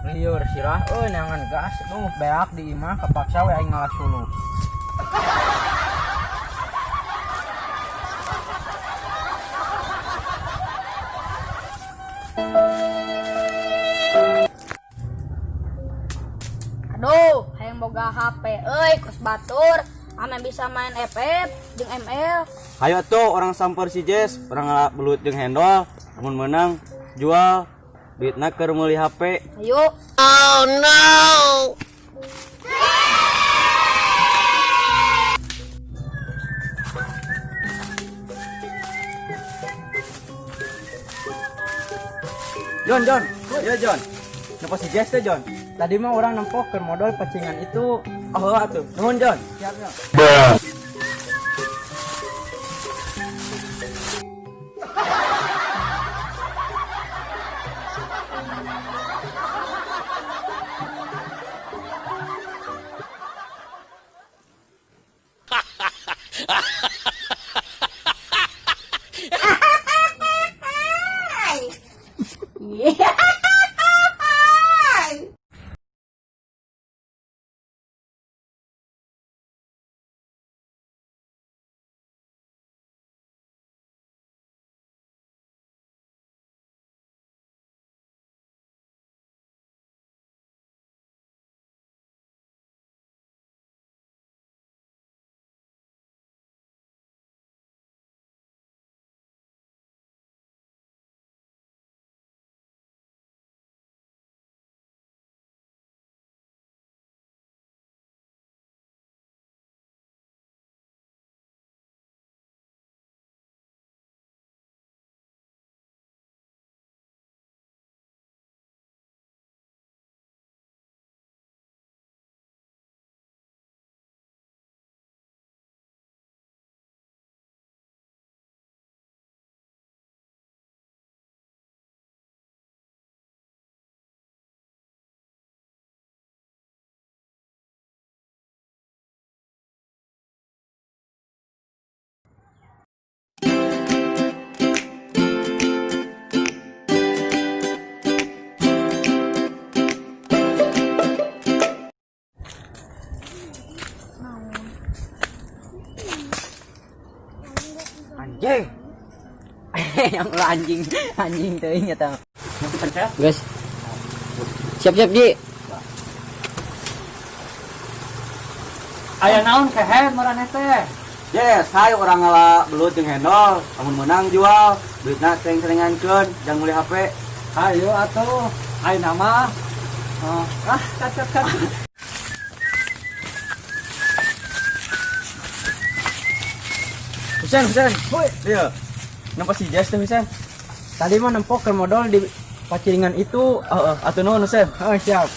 Lieur sirah euy neangan gas duh beak di imah kapaksa we aing ngalah suluh. Aduh, hayang boga HP euy kos batur, ame bisa main FF jeung ML. Hayo tuh orang samper si Jess, orang ngala belut jeung hendol, mun menang jual duitna keur meuli HP. Ayo. John, John, ya John. Napa si Jess teh John? Tadi mah orang nempok keur modal pacingan itu. Oh, atuh. Nuhun John. Siap ya. Anjing. Yang lah anjing, anjing teuing eta. Guys. Siap-siap, Ji. Aya naon kehed maraneh teh? Jess, hayo orang ngala belut jeung hendol, lamun menang jual, duitna sering-seringankeun jang meuli HP. Hayo atuh. Ayeuna mah ah cacat cacat. Husen, Husen. Hoi, ieu. Napa si Jess teh Husen? Tadi mah nempok keur modal di pacingan itu. Heeh, atuh nuhun Husen. Oh, siap.